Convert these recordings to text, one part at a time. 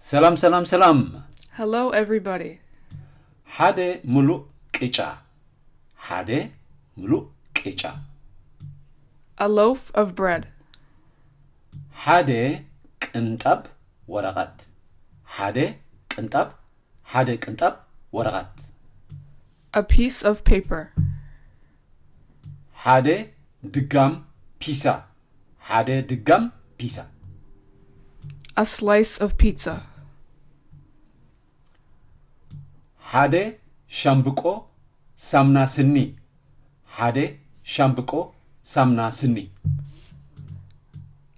ሰላም ሰላም ሰላም። Hello, everybody. ሓደ ምሉእ ቅጫ። ሓደ ምሉእ ቅጫ። A loaf of bread. ሓደ ቅንጣብ ወረቐት። ሓደ ቅንጣብ ሓደ ቅንጣብ ወረቐት። A piece of paper. ሓደ ድጋም ፒሳ። ሓደ ድጋም ፒሳ። A slice of pizza. ሓደ ሻምብቆ ሳምና ስኒ። ሓደ ሻምብቆ ሳምና ስኒ።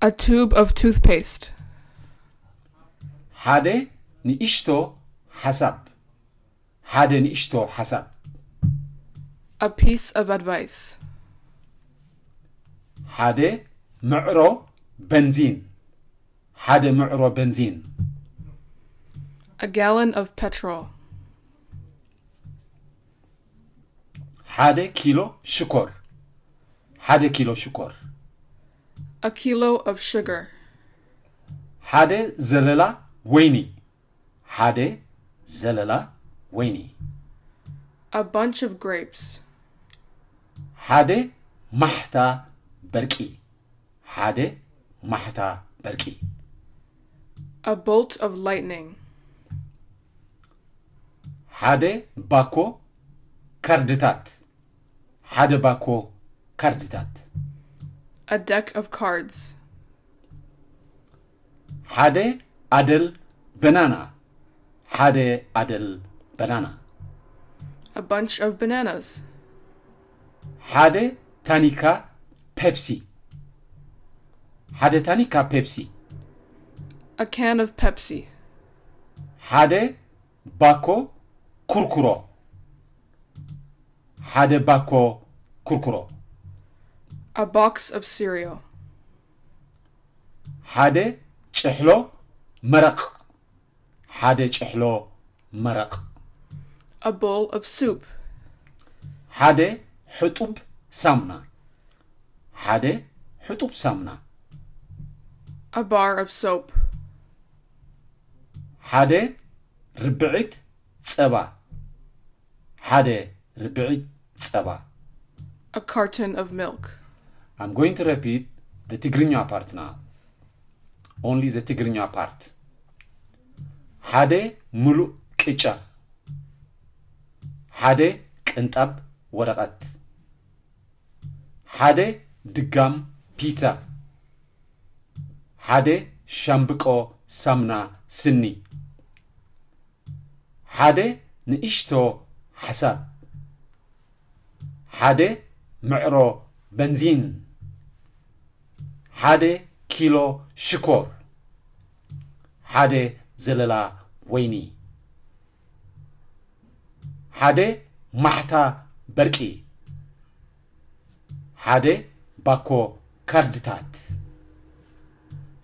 A tube of toothpaste. ሓደ ንእሽቶ ሓሳብ። ሓደ ንእሽቶ ሓሳብ። A piece of advice. ሓደ ምዕሮ በንዚን። ሓደ ምዕሮ በንዚን። A gallon of petrol. ሓደ ኪሎ ሽኮር። ሓደ ኪሎ ሽኮር። A kilo of sugar. ሓደ ዘለላ ወይኒ። ሓደ ዘለላ ወይኒ። A bunch of grapes. ሓደ ማሕታ በርቂ። ሓደ ማሕታ በርቂ። A bolt of lightning. ሓደ ባኮ ካርድታት። ሓደ ባኮ ካርድታት። A deck of cards. ሓደ ኣደል በናና። ሓደ ኣደል በናና። A bunch of bananas. ሓደ ታኒካ ፔፕሲ። ሓደ ታኒካ ፔፕሲ። A can of Pepsi. ሓደ ባኮ ኩርኩሮ። ሓደ ባኮ ኩርኩሮ። A box of cereal. ሓደ ጭሕሎ መረቕ። ሓደ ጭሕሎ መረቕ። A bowl of soup. ሓደ ሕጡብ ሳሙና። ሓደ ሕጡብ ሳሙና። A bar of soap. ሓደ ርብዒት ጸባ። ሓደ ርብዒት ጸባ። A carton of milk. I'm going to repeat the ትግርኛ part now. Only the ትግርኛ part. ሓደ ምሉእ ቅጫ። ሓደ ቅንጣብ ወረቐት። ሓደ ድጋም ፒዛ። ሓደ ሻምብቆ ሳምና ስኒ። ሓደ ንእሽቶ ሓሳብ። ሓደ ምዕሮ በንዚን። ሓደ ኪሎ ሽኮር። ሓደ ዘለላ ወይኒ። ሓደ ማሕታ በርቂ። ሓደ ባኮ ካርድታት።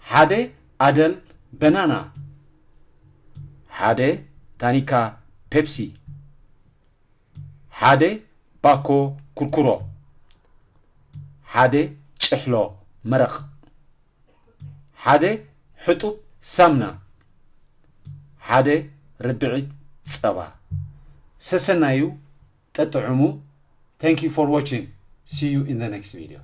ሓደ ኣደል በናና። ሓደ ታኒካ ፔፕሲ። ሓደ ባኮ ኩርኩሮ። ሓደ ጭሕሎ መረቕ። ሓደ ሕጡብ ሳምና። ሓደ ርብዒት ጸባ። ሰሰናዩ ጠጥዕሙ። Thank you for watching. See you in the next video.